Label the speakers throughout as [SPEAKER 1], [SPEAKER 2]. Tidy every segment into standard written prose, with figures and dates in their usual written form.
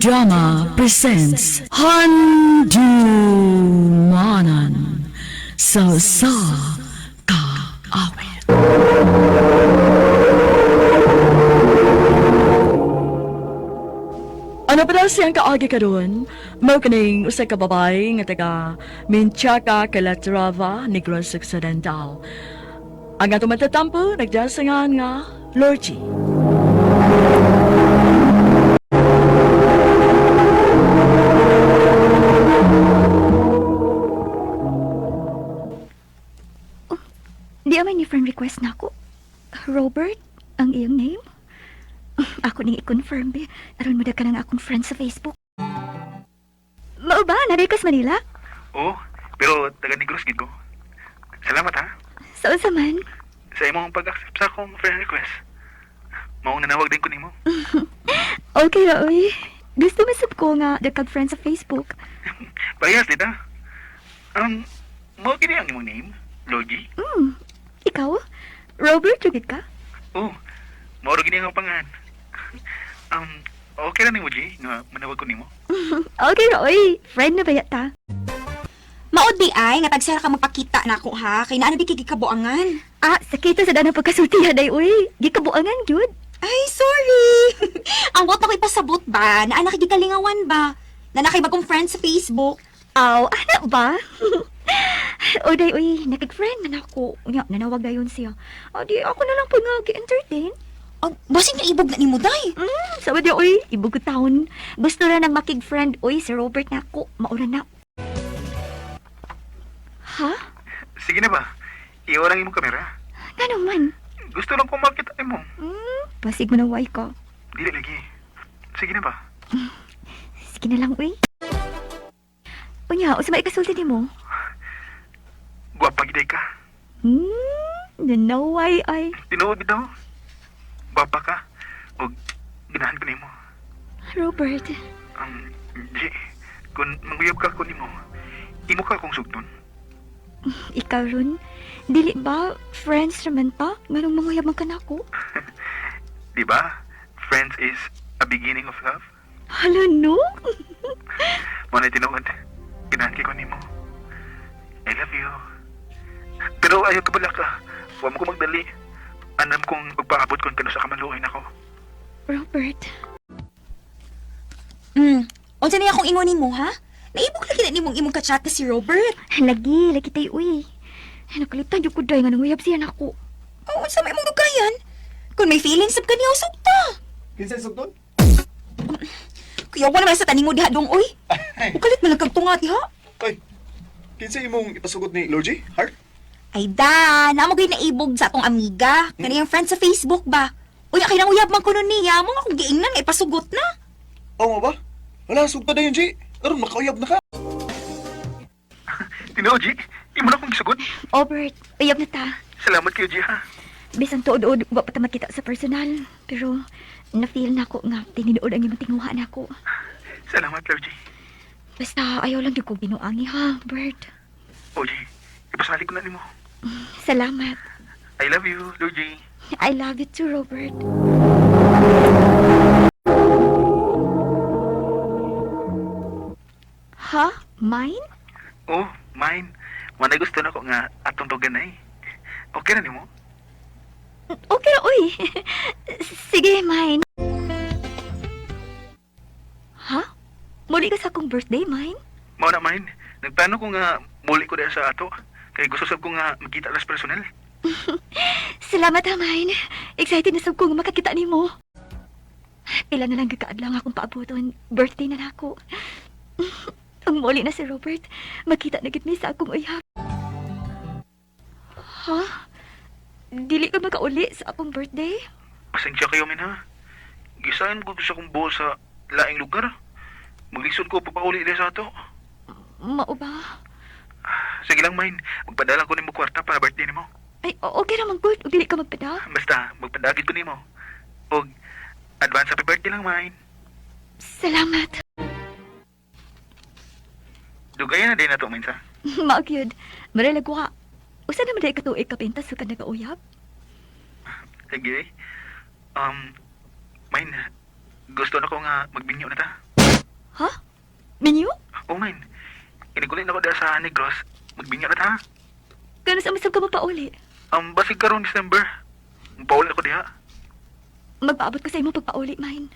[SPEAKER 1] Drama presents Handumanan sa sa Kaawit. Ano pa daw siyang kaagi karon? Mao kining usa ka babae nga taga Menchaca, Calatrava, Negros Occidental. Ang atong matatampo nagdasangan nga Lorgy.
[SPEAKER 2] Di man ni friend request na ako. Robert, ang iyong name? Ako ning i-confirm be. Aron mo ka ng akong friend sa Facebook. Mao ba? Naray ka sa Manila?
[SPEAKER 3] Oo, pero taga Negros gid ko. Salamat ha
[SPEAKER 2] Sa unsa man?
[SPEAKER 3] sa imong pag-accept sa akong friend request. Maong nanawag din ko nimo.
[SPEAKER 2] Okay ra oy. Gusto mo sab ko nga dakag friend sa Facebook.
[SPEAKER 3] Parehas dita. Mao gini ang imong name? Logi?
[SPEAKER 2] Ikaw? Robert, jugid ka?
[SPEAKER 3] Oo. Mao ra gini ang pangan. Okay ra nimo G nga manawag ko nimo.
[SPEAKER 2] Okay ra oy. Friend na ba yata?
[SPEAKER 4] Maod di ay, nga tagsara ka magpakita na ako ha, kay naano di kay gikabuangan.
[SPEAKER 2] Ah, sakita sa danang pagkasulti haday oy. Gikabuangan gyud.
[SPEAKER 4] Ay, sorry. Ang bot ako ipasabot ba, na anak gikalingawan ba? Na nakay bagong friend sa Facebook.
[SPEAKER 2] Aw, ana ba? O day oy, nakig-friend man ako. Unya, nanawag dayon siya. O di ako na lang po nga gi-entertain.
[SPEAKER 4] Ang basig na ibog na nimo day.
[SPEAKER 2] Sabi di, oy, ibog ko taon. Gusto na nang makig-friend, oy, si Robert na ako. Maura na. Ha?
[SPEAKER 3] Sige na ba? Iyo lang imong kamera.
[SPEAKER 2] Nga naman.
[SPEAKER 3] Gusto lang ko makita nimo.
[SPEAKER 2] Pasig mo na way ka.
[SPEAKER 3] Dili lagi. Sige na ba?
[SPEAKER 2] Sige na lang, uy. Unya, usa may ikasulti nimo.
[SPEAKER 3] Gwapa gid ka.
[SPEAKER 2] Nanaway ay.
[SPEAKER 3] Tinuod bitaw. Gwapa ka. Og ganahan ko nimo.
[SPEAKER 2] Robert,
[SPEAKER 3] G, kung manguyab ka ko nimo, imo ka akong sugton.
[SPEAKER 2] ikaw ron. Dili ba, friends raman ta? Nganong manguyab man ka nako?
[SPEAKER 3] Di ba? Friends is a beginning of love.
[SPEAKER 2] Hala, no?
[SPEAKER 3] Mo na tinuod. Ganahan kay ko nimo. I love you. Pero ayaw ka bala ka. Huwag mo ko magdali. Anam kong pagpaabot kung kano sa kamaluoy nako.
[SPEAKER 2] Robert,
[SPEAKER 4] Unsa niya akong ingon nimo ha? Naibog lagi na nimong imong ka-chat na si Robert.
[SPEAKER 2] lagi, lagi tayo, uy. Nakalitan yung kuday nga nanguyab siya nako.
[SPEAKER 4] Oh, unsa may imong dugayan? Kung may feelings sab kaniya usog ta.
[SPEAKER 5] Kinsa sugton?
[SPEAKER 4] Kuya wala man sa taningo diha dong oy. Ukalit man lang kag tunga diha.
[SPEAKER 5] Ay, kinsa imong ipasugot ni Lorgy? Heart?
[SPEAKER 4] Ay da, namo gyud naibog sa atong amiga. Kaniyang friend sa Facebook ba? Unya kay nanguyab man kuno niya, mo nga akong giingnan nga ipasugot na.
[SPEAKER 5] Oo nga ba? Wala, sugto na yun, G. Aron, makauyab na ka.
[SPEAKER 3] Tinuod, G. Imo na akong gisugot.
[SPEAKER 2] Robert, uyab na ta.
[SPEAKER 3] Salamat kayo, G, ha.
[SPEAKER 2] Bisan tuod-uod, wa pa ta makita sa personal. Pero, na-feel na ako nga, tinuod ang imong tinguha na ako.
[SPEAKER 3] Salamat, Lord G.
[SPEAKER 2] Basta, ayaw lang yung kong binuangi ha, Bert.
[SPEAKER 3] O, G. Ipasali ko na nimo.
[SPEAKER 2] Salamat.
[SPEAKER 3] I love you, Lord G.
[SPEAKER 2] I love you too, Robert. Ha? Mine?
[SPEAKER 3] Oh, mine. Manay gusto na ko nga atong tuganay. Okay na nimo?
[SPEAKER 2] Okay na, uy. Sige, mine. Ha? Muli ka sa akong birthday, mine?
[SPEAKER 3] Mao na mine. Nagplano ko nga muli ko diha sa ato. Kay gusto sab ko nga magkita las personal.
[SPEAKER 2] Salamat ha, mine. Excited na sab ko nga makakita nimo. Pila na lang gikaadlaw nga akong paabuton. Birthday na nako. Ang muli na si Robert. Makita na gid mi sa akong uyab. Ha? Dili ka makauli sa akong birthday?
[SPEAKER 3] Pasensya kayo min ha. Gisain ko sa akong buol sa laing lugar. Maglisod ko pagpauli diha sa ato.
[SPEAKER 2] Mao ba?
[SPEAKER 3] Sige lang mine, magpadala ko nimo kwarta para birthday nimo.
[SPEAKER 2] Ay, okay ra man gud. Ug dili ka magpada.
[SPEAKER 3] Basta magpadagit ko nimo. Og advance happy birthday lang mine.
[SPEAKER 2] Salamat.
[SPEAKER 3] Dugayan na din nato minsa.
[SPEAKER 2] Mao gyud. Maray lagwa. Usa naman dai ka tuig kapintas ug ka nagauyab.
[SPEAKER 3] Sige. Mine, gusto na ko nga magbinyo na ta.
[SPEAKER 2] Ha? Minyo?
[SPEAKER 3] Oh, mine. Inigulit na ko dahil sa Negros. Magbinga ka ta, ha?
[SPEAKER 2] Ganun sa masab ka mapauli.
[SPEAKER 3] Basig karon December. Pauli ako diha.
[SPEAKER 2] Magpaabot ko sa imo pagpauli, mine.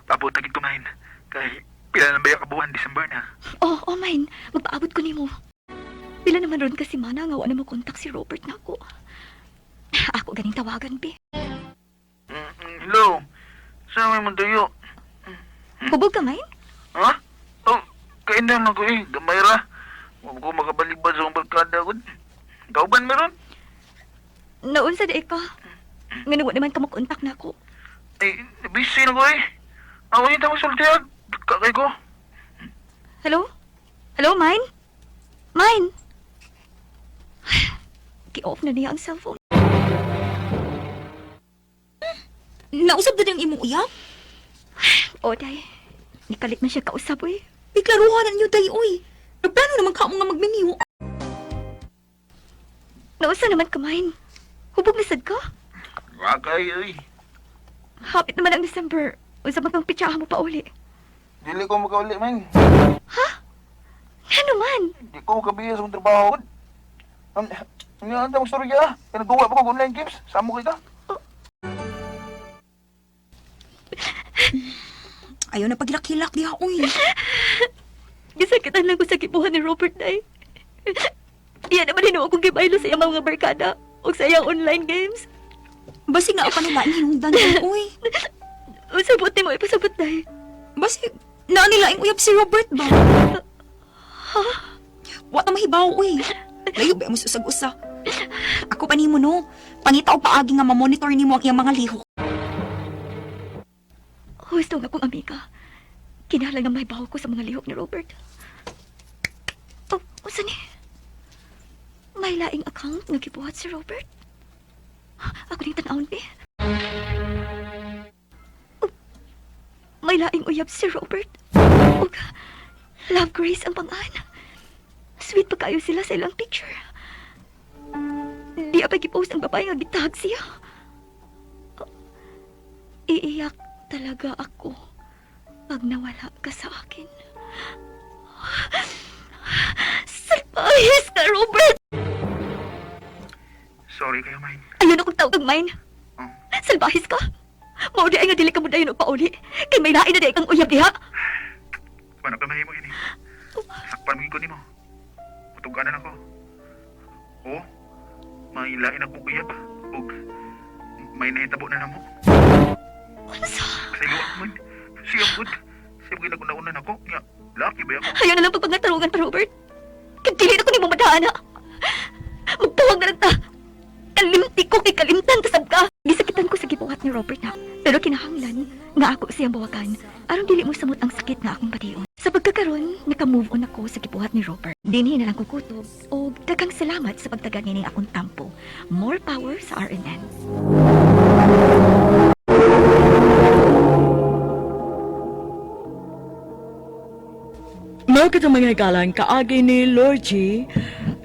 [SPEAKER 3] Paabot na gid ko, mine. Kay pila na ba yung kabuhan December na?
[SPEAKER 2] Oh, mine. Magpaabot ko nimo. Pila naman ron kasi mana nga wa na mo kontak si Robert nako. Ako ganing tawagan, be.
[SPEAKER 3] Hello. Saan may munduyo?
[SPEAKER 2] Hubog ka, mine?
[SPEAKER 3] Ha? Oh, kaindan lang ko eh. Gamay ra. Huwag ko makabalibad sa akong barkada ko. Kauban meron?
[SPEAKER 2] Naunsa di ka. Nga wa naman ka mo kontak nako.
[SPEAKER 3] Eh, busy na ko eh. Ako yung tamang sultihan. Kakay ko.
[SPEAKER 2] Hello? Hello, mine? Mine? Gi-off na niya ang cellphone.
[SPEAKER 4] Nausab na ang imong uyab?
[SPEAKER 2] O, day. Nikalit man siya kausap, uy.
[SPEAKER 4] Iklaruhan na ninyo day, oy. Nagplano naman ka mo nga magminyo.
[SPEAKER 2] Nausa naman ka, mine. Hubog na sad ka.
[SPEAKER 3] Kakay eh.
[SPEAKER 2] Hapit naman ang December. Unsa man kang pitsaha mo pa uli.
[SPEAKER 3] Dili ko makauli, man.
[SPEAKER 2] Ano man?
[SPEAKER 3] Di ko makabiya sa akong trabaho. Ano ang tamang storya? Pinagawa pa ko online games. Samo kita.
[SPEAKER 4] Ayaw na paghilak-hilak diha, oy.
[SPEAKER 2] Gisakitan lang ko sa gibuhan ni Robert, day. Iya naman hinuo kong gibaylo sa iyang mga barkada o sa iyang online games.
[SPEAKER 4] Basig na pa nila ang hinungdan day, oy.
[SPEAKER 2] Unsa buti mo ipasabot, day?
[SPEAKER 4] Basig naa nila ang uyab si Robert ba? Wa ta mahibaw, oy. Layo ba mo sa usag-usa? Ako pa nimo no. Pangita og paagi nga ma-monitor nimo ang iyang mga lihok.
[SPEAKER 2] Husto nga akong amiga. Kinahanglan nga may baho ko sa mga lihok ni Robert. Oh, unsa ni? May laing account nga gibuhat si Robert? Ako ning tan-awon be. Oh, may laing uyab si Robert. Ug Love Grace ang pangan. Sweet pa kayo sila sa ilang picture. Di pa gipost ang babae nga gitag siya. Oh, iiyak talaga ako pag nawala ka sa akin. Salpahis ka, Robert!
[SPEAKER 3] Sorry kayo, mine.
[SPEAKER 2] Ayun akong tawag mine.
[SPEAKER 3] Oh.
[SPEAKER 2] Salbahis ka! Mao di ay nga dili ka mo dayon og pauli. Kay may lain na di kang uyab diha.
[SPEAKER 3] Paano ka mahimo ini? Sakpan mo ko nimo. Mutuganan ako. Oh, may lain akong uyab. Ug may nahitabo na namo.
[SPEAKER 2] Unsa?
[SPEAKER 3] Sa iyo man. Siya gud. Siya gud naguna-una nako. Nya, laki ba ako?
[SPEAKER 2] Ayaw na lang pagpangatarungan pa, Robert. Kay dili na ko nimo madaan ha. Magtawag na lang ta. Kalimti ko kay kalimtan tasab ka. Gisakitan ko sa gibuhat ni Robert na. Pero kinahanglan nga ako siyang bawakan. Aron dili mo samot ang sakit nga akong bation. Sa pagkakaron, naka-move on ako sa gibuhat ni Robert. Dinhi na lang ko kutob og daghang salamat sa pagtaga nining akong tampo. More power sa RNN.
[SPEAKER 1] Mao katong mga hikalang kaagi ni Lorgie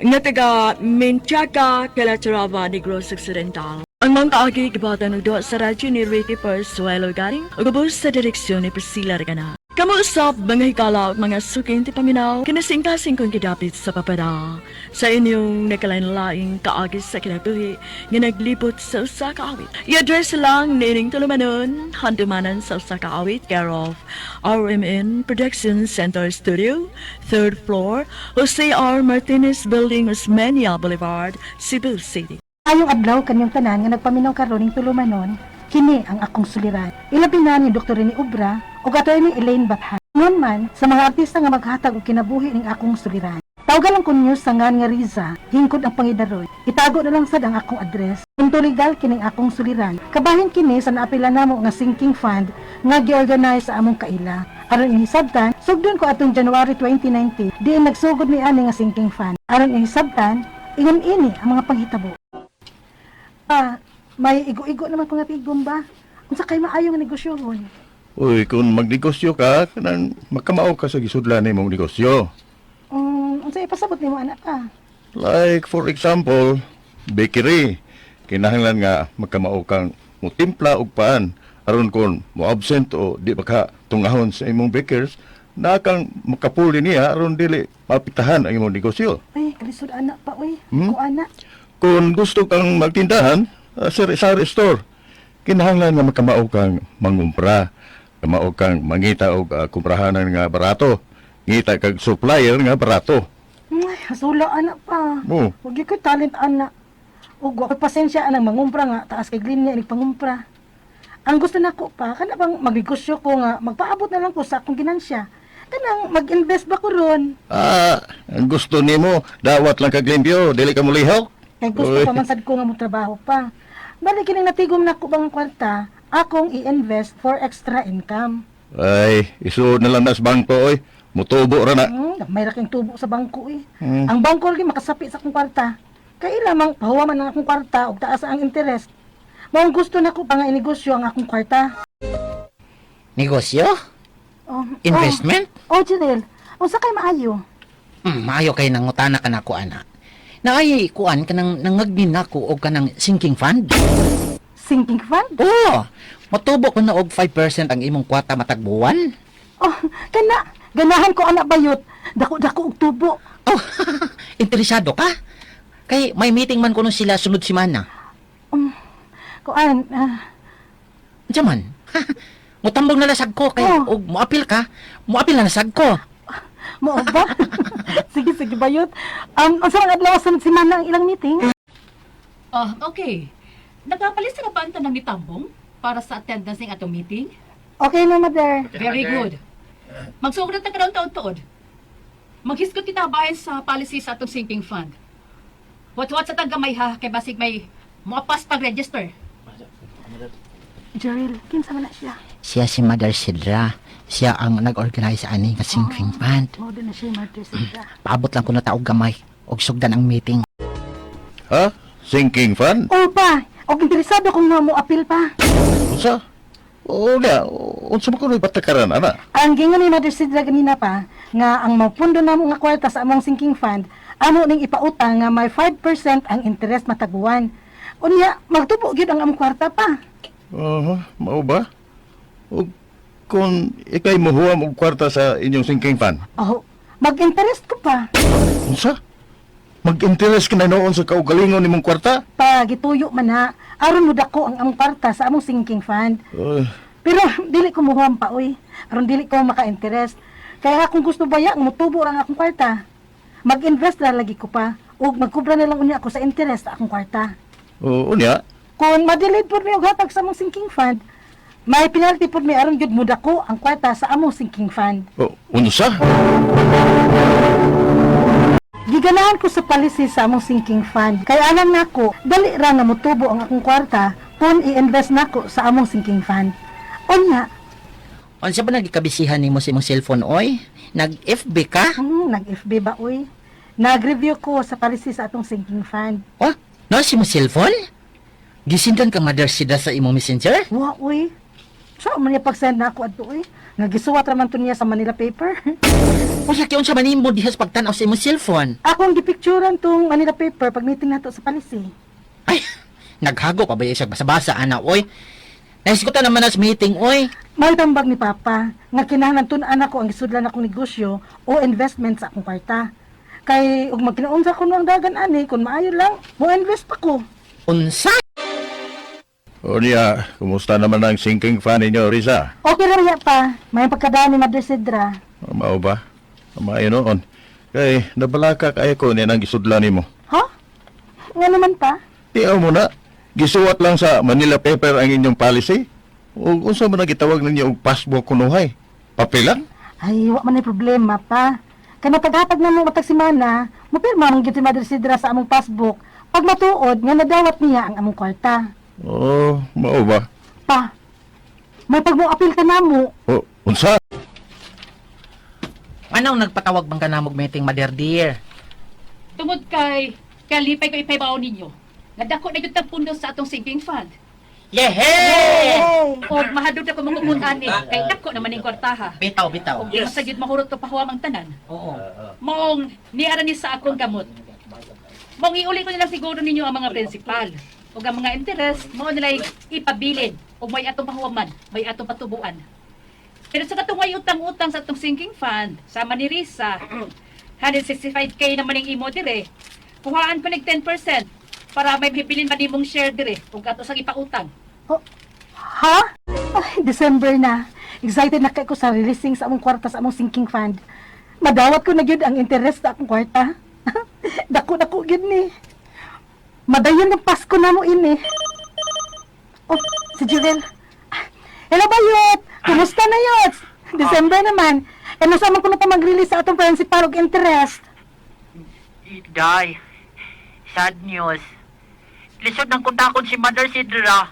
[SPEAKER 1] nga taga Menchaca, Calatrava, Negros Occidental. Ang mga kaagi gibatan og duha sa radyo ni Ricky Persuelo Garing ug ubos sa direksyon ni Priscilla Regana. Kamo usab mga hikala ug mga suking ti paminaw kinasingkasing kong gidapit sa papada sa inyong nakalain-laing kaagi sa kinabuhi nga naglibot sa usa ka awit. I-address lang nining tulumanon, handumanan sa usa ka awit, care of RMN Production Center Studio, third floor, Jose R. Martinez Building, Osmeña Boulevard, Cebu City.
[SPEAKER 6] Ayong adlaw kanyang tanan nga nagpaminaw karon ning tulumanon, kini ang akong suliran. Ilabi na ni Dr. Rene Obra ug Attorney Elaine Bathan. Ngon man sa mga artista nga maghatag og kinabuhi ning akong suliran. Tawgan lang ko ninyo sa ngan nga Riza, hingkod ang pangidaroy. Itago na lang sad ang akong address. Punto legal kining akong suliran. Kabahin kini sa naapila namo nga sinking fund nga giorganize sa among kaila. Aron ihisabtan, sugdon ko atong January 2019, diin nagsugod ni ani nga sinking fund. Aron ihisabtan, ingon ini ang mga panghitabo. Ah, may igo-igo naman ko nga tigom ba? Unsa kay maayo nga negosyohon?
[SPEAKER 7] Uy, kung magnegosyo ka, kanang makamao ka sa gisudlan nimong negosyo.
[SPEAKER 6] Unsa ipasabot nimo anak ka?
[SPEAKER 7] Like for example, bakery. Kinahanglan nga makamao kang mutimpla og paan aron kon mo absent o di ba ka tungahon sa imong bakers, Na kang makapuli niya aron dili mapitahan ang imong negosyo.
[SPEAKER 6] Ay, kalisod anak pa, uy.
[SPEAKER 7] Hmm?
[SPEAKER 6] Ko ana.
[SPEAKER 7] Kung gusto kang magtindahan, sari-sari store. Kinahanglan nga makamao kang mangumpra, kamao kang mangita og kumprahanan nga barato, ngita kag supplier nga barato.
[SPEAKER 6] Ay, hasula anak pa.
[SPEAKER 7] Oh.
[SPEAKER 6] Wag gyud ko'y talent ana. Ug wa ko'y pasensya anang mangumpra nga taas kay linya inig pangumpra. Ang gusto nako pa kana bang magnegosyo ko nga magpaabot na lang ko sa akong ginansya. Kanang mag-invest ba ko ron?
[SPEAKER 7] Ah, ang gusto nimo dawat lang kag limpyo, dili ka mulihok.
[SPEAKER 6] Kay gusto
[SPEAKER 7] Uy.
[SPEAKER 6] pa man sad ko nga motrabaho pa. Bali kining natigom nako bang ang kwarta, akong i-invest for extra income.
[SPEAKER 7] Ay, isuod na lang na sa bangko oy. Mutubo ra na.
[SPEAKER 6] May ra kayong tubo sa bangko eh.
[SPEAKER 7] Hmm.
[SPEAKER 6] Ang bangko lagi makasapi sa akong kwarta. Kay lamang pahuwa man ang akong kwarta ug taas ang interest. Maong gusto nako pa nga inegosyo ang akong kwarta.
[SPEAKER 8] Negosyo?
[SPEAKER 6] Oh,
[SPEAKER 8] Investment?
[SPEAKER 6] Oh, oh Janelle, unsa kay maayo?
[SPEAKER 8] Maayo kay nangutana ka nako ana. Naay kuan kanang nangagnin nako og kanang sinking fund.
[SPEAKER 6] Sinking fund?
[SPEAKER 8] Oo. Motubo ko na og 5% ang imong kwarta matag buwan.
[SPEAKER 6] Oh, kana ganahan ko anak bayot. Dako-dako og tubo.
[SPEAKER 8] Oh, interesado ka? Kay may meeting man kuno sila sunod semana.
[SPEAKER 6] Kuan, ah,
[SPEAKER 8] Unsa man? Mutambong na lasag ko kay
[SPEAKER 6] Oh.
[SPEAKER 8] og moapil ka, moapil na lasag ko.
[SPEAKER 6] mao ba? Sige, sige bayot. Unsa man adlaw sa semana ang ilang meeting?
[SPEAKER 9] Ah, okay. Nakapalis na ba ang tanang ni Tambong para sa attendance ng atong meeting?
[SPEAKER 6] Okay na, mother.
[SPEAKER 9] Very good. Magsuod na ta karon taon-taon. Maghisgot kita bahin sa policy sa atong sinking fund. Watch-watch sa tanggamay ha, kay basig may muapas pag-register.
[SPEAKER 6] Jeril, kinsa man na siya?
[SPEAKER 8] Siya si Mother Sidra. Siya ang nag-organize ani nga sinking fund.
[SPEAKER 6] Mao din na siya, Mother Sidra.
[SPEAKER 8] Paabot lang ko na taog gamay og sugdan ang meeting.
[SPEAKER 7] Ha? Sinking fund?
[SPEAKER 6] Oh pa, og interesado kung nga mo apil pa.
[SPEAKER 7] Unsa? Oo nga, unsa man kuno'y patakaran ana?
[SPEAKER 6] Ang gingon ni Mother Sidra ganina pa nga ang mapundo namo nga kwarta sa among sinking fund amo ning ipautang nga may 5% ang interest matag buwan. Unya magtubo gyud ang among kwarta pa.
[SPEAKER 7] Aha, mao ba? O kung ikay muhuam og kwarta sa inyong sinking fund,
[SPEAKER 6] Oh, mag-interest ko pa.
[SPEAKER 7] unsa? Mag-interest ka na noon sa kaugalingon nimong kwarta?
[SPEAKER 6] Pa gituyo man na aron mo dako ang among kwarta sa among sinking fund. Pero dili ko muhuam pa oy. Aron dili ko maka-interest. Kaya kung gusto baya nga motubo ra ang akong kwarta. Mag-invest na lagi ko pa ug magkubra na lang unya ako sa interest sa akong kwarta.
[SPEAKER 7] Oo niya.
[SPEAKER 6] Kung madelayed po mi og hatag sa among sinking fund, may penalty po mi aron gyud mudako ang kwarta sa among sinking fund.
[SPEAKER 7] O, unsa?
[SPEAKER 6] Giganahan ko sa policy sa among sinking fund. Kay alam nako, dali ra nga motubo ang akong kwarta kung i-invest nako sa among sinking fund. Unya,
[SPEAKER 8] Unsa ba nagikabisihan nimo sa imong cellphone oy? Nag-FB ka?
[SPEAKER 6] nag-FB ba oy? Nag-review ko sa policy sa atong sinking fund.
[SPEAKER 8] Oh, no si mo cellphone? Gisindan ka Mother Sidra sa imong messenger?
[SPEAKER 6] Wa oy. Sa man niya pag-send na ako adto oy. Nagisuwat ra man to niya sa Manila paper.
[SPEAKER 8] Unsa kay unsa man nimo diha sa pagtan-aw sa imong cellphone?
[SPEAKER 6] Akong gipicturan tong Manila paper pag meeting nato sa policy.
[SPEAKER 8] Ay, naghago pa ba yung isang basa-basa ana oy? Naisgutan naman na sa meeting oy.
[SPEAKER 6] May tambag ni Papa nga kinahanglan tun-an ako ang gisudlan akong negosyo o investment sa akong kwarta. Kay ug magkinaunsa ko ang dagan ani kun maayo lang, mo invest pa ko.
[SPEAKER 8] Unsa?
[SPEAKER 7] O niya, kumusta naman ang sinking fund ninyo, Risa?
[SPEAKER 6] Okay ra ya pa, may pagkadaan ni Mother Sidra.
[SPEAKER 7] Mao ba? Maayo noon. Kay, nabalaka kay ko niya nang gisudlan nimo.
[SPEAKER 6] Ha? Nga naman pa?
[SPEAKER 7] Tiyaw mo na, gisuwat lang sa Manila paper ang inyong policy. O unsa man ang gitawag ninyo og passbook kunuhay? Papel lang?
[SPEAKER 6] Ay, wa man ay problema pa. Kay mataghatag na mo matag semana, mopirma man gyud si Mother Sidra sa among passbook. Pag matuod nga nadawat niya ang among kwarta.
[SPEAKER 7] Oh, mao ba?
[SPEAKER 6] Pa, may pagmo-apil ka namo.
[SPEAKER 7] O, unsa?
[SPEAKER 8] Anong nagpatawag bang kanamog meeting, Mother dear?
[SPEAKER 9] Tungod kay kalipay ko ipaybaw ninyo. Nga dako na gyud tang pundo sa atong sinking fund.
[SPEAKER 8] Yehey!
[SPEAKER 9] O mahadlok na ko mangupon ani kay dako naman ning kwartaha.
[SPEAKER 8] Bitaw, bitaw.
[SPEAKER 9] Og yes. Masagid mahurot to pahuwam ang tanan.
[SPEAKER 8] Oo.
[SPEAKER 9] Maong niara ni sa akong gamot. Maong iuli ko nila siguro ninyo ang mga prinsipal. Ug ang mga interest mao nila ipabilin ug may atong pahuwaman, may atong patubuan. Pero sa katong way utang-utang sa atong sinking fund, sama ni Risa, 165K naman ang imo dire. Kuhaan ko nig 10% para may bibilin man nimong share dire kung kato sang ipautang.
[SPEAKER 6] Oh, ha? Ay, December na. Excited na kay ko sa releasing sa among kwarta sa among sinking fund. Madawat ko na gyud ang interest sa akong kwarta. Dako-dako gyud ni. Madayon ng Pasko na mo ini. Oh, si Jurel. Ah, hello bayot! Kumusta na yot? December naman. Eh, nasa man ko na pa mag-release sa atong principal og interest.
[SPEAKER 10] Day, sad news. Lisod ng kontakon si Mother Sidra.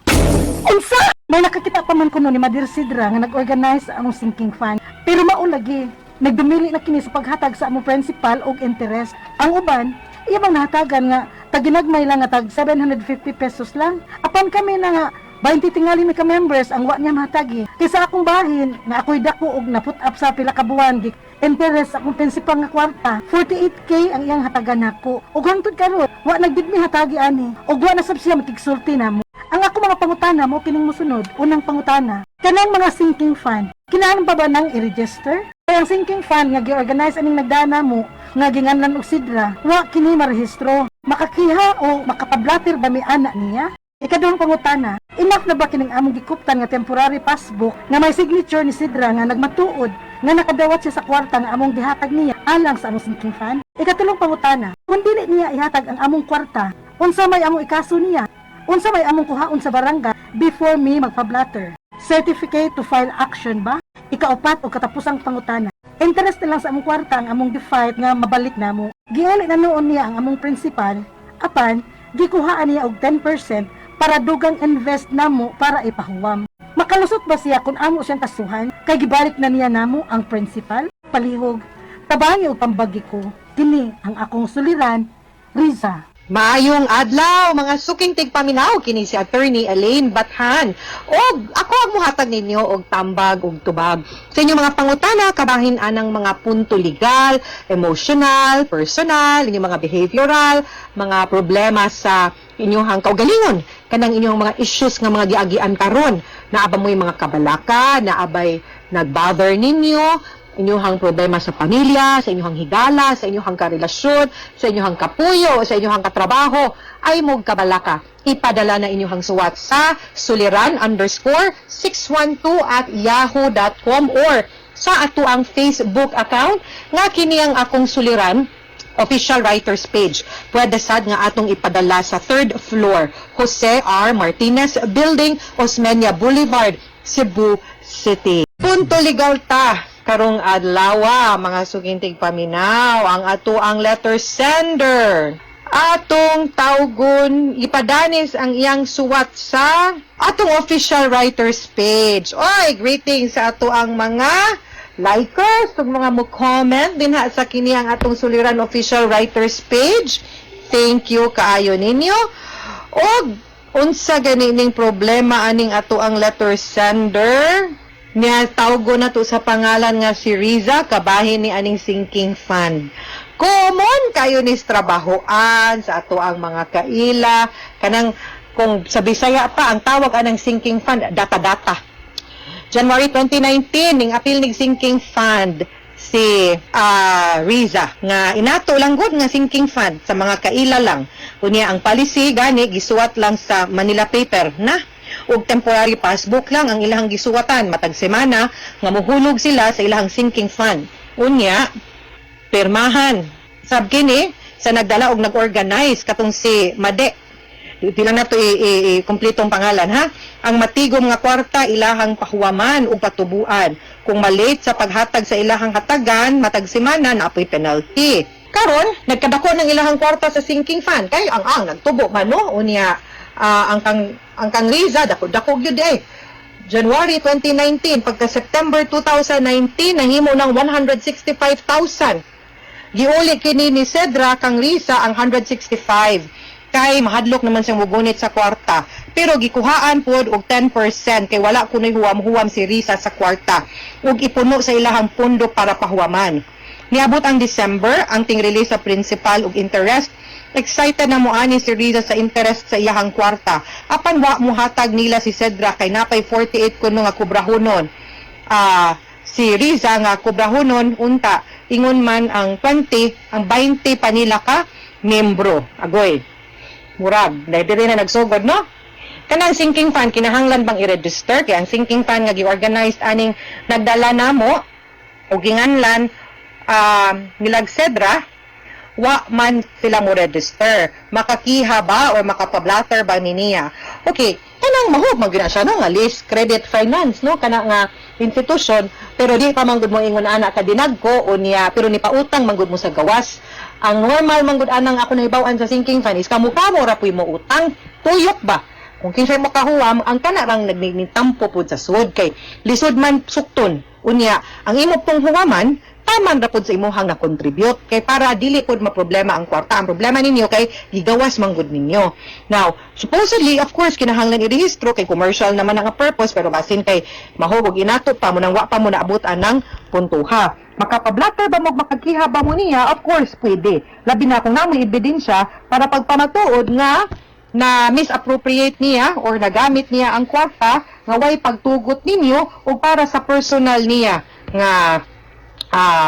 [SPEAKER 6] Unsa? May nakakita pa man kuno ni Madir Sidra nga nag-organize sa among sinking fund. Pero mao lagi, nagdumili na kini sa paghatag sa among principal og interest. Ang uban, iya bang nahatagan nga taginagmay lang nga tag 750 pesos lang. Apan kami na nga 20 tingali mi ka members ang wa niya mahatagi. Kaysa akong bahin nga ako'y dako og naput up sa pila ka buwan gi interest sa akong principal nga kwarta 48K ang iyang hatagan nako. Ug hangtod karon wa na gyud mi hatagi ani. Ug wa na sab siya makigsulti namo. Ang ako mga pangutana mo kining mosunod. Unang pangutana, kanang mga sinking fund, kinahanglan pa ba nang i-register? Kaya ang sinking fund nga gi-organize aning nagdana mo nga ginganlan og Sidra, wa kini marehistro. Makakiha o makapablater ba mi ana niya? Ikaduhang pangutana, enough na ba kining among gikuptan nga temporary passbook nga may signature ni Sidra nga nagmatuod nga nakadawat siya sa kwarta nga among gihatag niya alang sa among sinking fund? Ikatulong pangutana, kung dili niya ihatag ang among kwarta, unsa may among ikaso niya? Unsa may among kuhaon sa barangay before me magpa-blatter? Certificate to file action ba? Ikaupat o katapusang pangutana. Interest na lang sa among kwarta ang among gi-fight nga mabalik namo. Giuli na noon niya ang among principal, apan gikuhaan niya og 10% para dugang invest namo para ipahuwam. Makalusot ba siya kung amo siyang kasuhan kay gibalik na niya namo ang principal? Palihog, tabangi og pambagi ko. Kini ang akong suliran, Riza.
[SPEAKER 11] Maayong adlaw mga suking tigpaminaw, kini si Attorney Elaine Bathan. Og ako ang muhatag ninyo og tambag og tubag sa inyong mga pangutana kabahin anang mga punto legal, emotional, personal, inyong mga behavioral, mga problema sa inyong kaugalingon, kanang inyong mga issues nga mga giagian karon. Naa ba mo'y mga kabalaka, naabay nag-bother ninyo, inyong problema sa pamilya, sa inyong higala, sa inyong karelasyon, sa inyong kapuyo, sa inyong katrabaho, ay mog kabalaka. Ipadala na inyong suwat sa suliran_612@yahoo.com or sa atuang Facebook account nga kini ang Akong Suliran official writers page. Pwede sad nga atong ipadala sa third floor, Jose R. Martinez Building, Osmeña Boulevard, Cebu City. Punto legal ta karong adlaw, mga suking tigpaminaw, ang ato ang letter sender. Atong tawgon ipadanis ang iyang suwat sa atong official writers page. Oy, greetings sa ato ang mga likers ug mga mo comment dinha sa kini ang atong Suliran official writers page. Thank you kaayo ninyo. Og unsa gani ning problema aning ato ang letter sender? Niya tawgo na to sa pangalan nga si Riza kabahin ni aning sinking fund. Common kayo ni trabahoan sa ato ang mga kaila kanang kung sa Bisaya pa ang tawag anang sinking fund, data-data. January 2019 ning apil ning sinking fund si Riza nga inato lang gud nga sinking fund sa mga kaila lang. Unya ang policy gani gisuwat lang sa Manila paper na ug temporary passbook lang ang ilahang gisuwatan matag semana nga muhulog sila sa ilahang sinking fund. Unya pirmahan sab kini sa nagdala og nag-organize katong si Made. Di lang nato i-kompletong pangalan ha. Ang matigom nga kwarta ilahang pahuwaman ug patubuan. Kung malate sa paghatag sa ilahang hatagan matag semana naapoy penalty. Karon nagkadako ng ilahang kwarta sa sinking fund kay ang nagtubo man no. Unya ang kang Riza dako dako gyud eh. January 2019 pagka September 2019 nahimo ng 165,000. Giuli kini ni Cedra kang Risa ang 165 kay mahadlok naman siyang mugunit sa kwarta, pero gikuhaan pod og 10% kay wala kunoy huwam-huwam si Risa sa kwarta ug ipuno sa ilahang pundo para pahuwaman. Niabot ang December, ang ting-release sa principal ug interest. Excited na mo ani si Riza sa interest sa iyahang kwarta. Apan wa muhatag nila si Cedra kay napay 48 kuno nga kubrahonon. Ah, Si Riza nga kubrahonon unta ingon man ang 20, ang 20 pa nila ka membro. Agoy. Murag, dahil diri na nagsugod, no? Kanang sinking fund, kinahanglan bang i-register? Kaya ang sinking fund nga gi-organized aning nagdala namo o ginganlan nilag Cedra, wa man sila mo register. Makakiha ba or makapablatter ba ni niya? Okay, kanang mahub man gyud na siya, no, nga list credit finance, no, kana nga institution, pero di pa man gud mo ingon ana ka dinagko o niya, pero ni pautang man gud mo sa gawas. Ang normal man gud anang ako nahibaw-an sa sinking fund is kamo-kamo ra puy mo utang, tuyok ba? Kung kinsay mo kahuwam, ang kana rang nagnitampo pud sa sud kay lisod man sukton. Unya, ang imo pong huwaman, taman ra pud sa imuhang na-contribute kay para dili pud maproblema ang kwarta. Ang problema ninyo kay gigawas man gud ninyo. Now, supposedly, of course, kinahanglan irehistro kay commercial naman ang purpose, pero basin kay mahugog inato pa mo nang wa pa mo naabot anang puntuha. Makapablatter ba mo, makakiha ba mo niya? Of course, pwede. Labi na kung namoy ebidensya para pagpamatuod nga na misappropriate niya or nagamit niya ang kwarta nga way pagtugot ninyo o para sa personal niya nga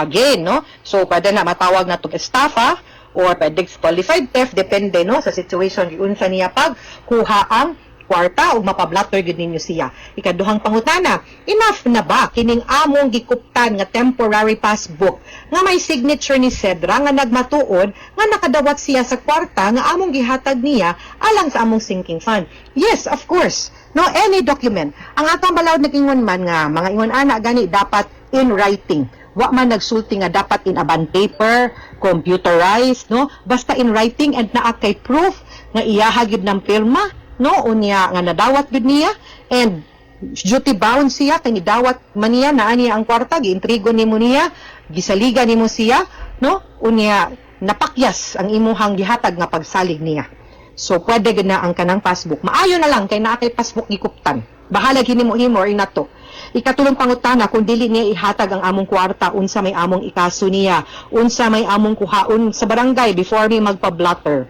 [SPEAKER 11] gain, no? So, pwede na matawag na itong estafa or pwede qualified theft, depende, no, sa situation unsa niya pag kuha ang kwarta o mapablatter gyud ninyo siya. Ikaduhang pangutana, enough na ba kining among gikuptan nga temporary passbook nga may signature ni Cedra nga nagmatuod nga nakadawat siya sa kwarta nga among gihatag niya alang sa among sinking fund? Yes, of course. No, any document. Ang atong balaod nag-ingon man nga mga ingon ana gani dapat in writing. Wa man nagsulti nga dapat in a bond paper, computerized, no? Basta in writing and naa kay proof nga iyaha gyud ng pirma, no? Unya nga nadawat gyud niya and duty bound siya kay nidawat man niya, naa niya ang kwarta, giintrigo nimo niya, gisaligan nimo siya, no? Unya napakyas ang imuhang gihatag nga pagsalig niya. So pwede gid na ang kanang passbook. Maayo na lang kay naa kay passbook gikuptan. Bahala gini mo himo or inato. Ikatulong pangutana, kung dili niya ihatag ang among kwarta, unsa may among ikaso niya, unsa may among kuhaon sa barangay before mi magpa-blotter?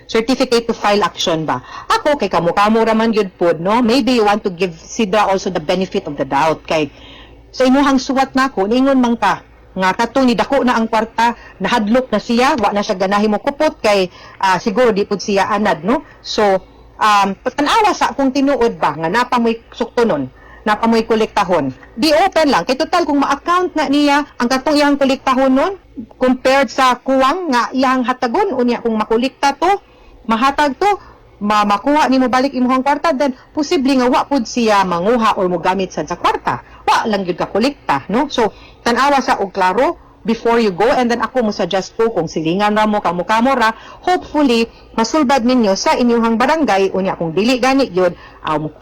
[SPEAKER 11] Certificate to file action ba? Ako kay kamo-kamo ra man gyud pod, no? Maybe you want to give Sidra also the benefit of the doubt kay sa imuhang suwat nako ningon man ka nga katong nidako na ang kwarta, nahadlok na siya, wa na siya ganahi mo kupot kay siguro di pud siya anad, no? So tan-awa sa kung tinuod ba nga napamoy suktonon, napamoy kolektahon, di open lang kay total kung ma-account na niya ang katong iyang kolektahon nun compared sa kuwang nga iyang hatagon, unya kung makolekta to, mahatag to, makuha nimo balik imong kwarta, then posible nga wa pud siya manguha or mogamit sad sa kwarta, wa lang gyud ka kolekta, no? So tan-awa sa og klaro before you go, and then ako mo suggest ko kung silingan ra mo, kamo-kamo ra, hopefully masulbad ninyo sa inyong barangay. Unya kung dili gani gyud,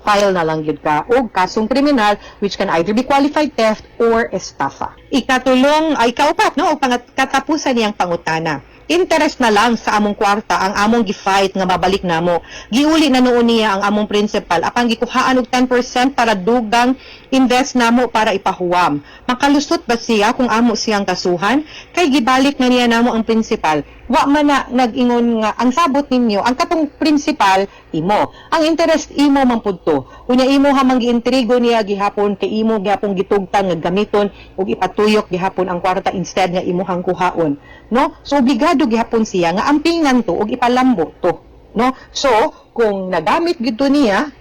[SPEAKER 11] file na lang gyud ka og kasong kriminal, which can either be qualified theft or estafa. Ikatulong ay kaupat, no, og katapusan niyang pangutana, interest na lang sa among kwarta ang among gi-fight nga mabalik namo. Giuli na noon niya ang among principal apan gikuhaan og 10% para dugang invest namo para ipahuwam. Makalusot ba siya kung amo siyang kasuhan? Kay gibalik na niya namo ang principal. Wa man na nag-ingon nga ang sabot ninyo, ang katong principal imo. Ang interest imo man pud to. Unya imo ha man giintrigo niya gihapon kay imo gihapon gitugtan nga gamiton ug ipatuyok gihapon ang kwarta instead nga imuhang kuhaon, no? So obligado gihapon siya nga ampingan to ug ipalambo to, no? So kung nagamit gid to niya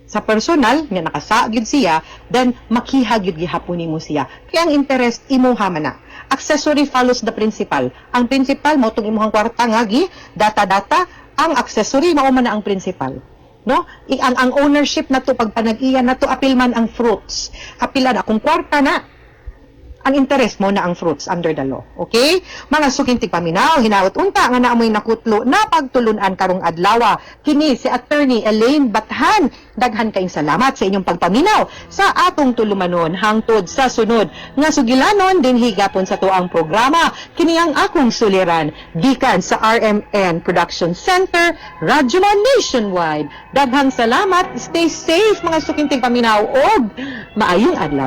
[SPEAKER 11] sa personal nga nakasa gyud siya, then makiha gyud gihapon nimo siya kay ang interest imuha man na. Accessory follows the principal. Ang principal mao tong imuhang kwarta nga gi data-data, ang accessory mao man na ang principal, no? Ang ownership na to pag panag-iya na to, apil man ang fruits, apilan akong kwarta na, ang interest mo na ang fruits under the law. Okay? Mga suking tigpaminaw, hinaot unta nga naamoy nakutlo na pagtulunan karong adlawa. Kini si Attorney Elaine Bathan. Daghan kayong salamat sa inyong pagpaminaw sa atong tulumanon hangtod sa sunod nga sugilanon dinhi gapon sa tuang programa. Kini ang akong suliran gikan sa RMN Production Center, Radyo Nationwide. Daghang salamat. Stay safe, mga suking tigpaminaw, og maayong adlaw.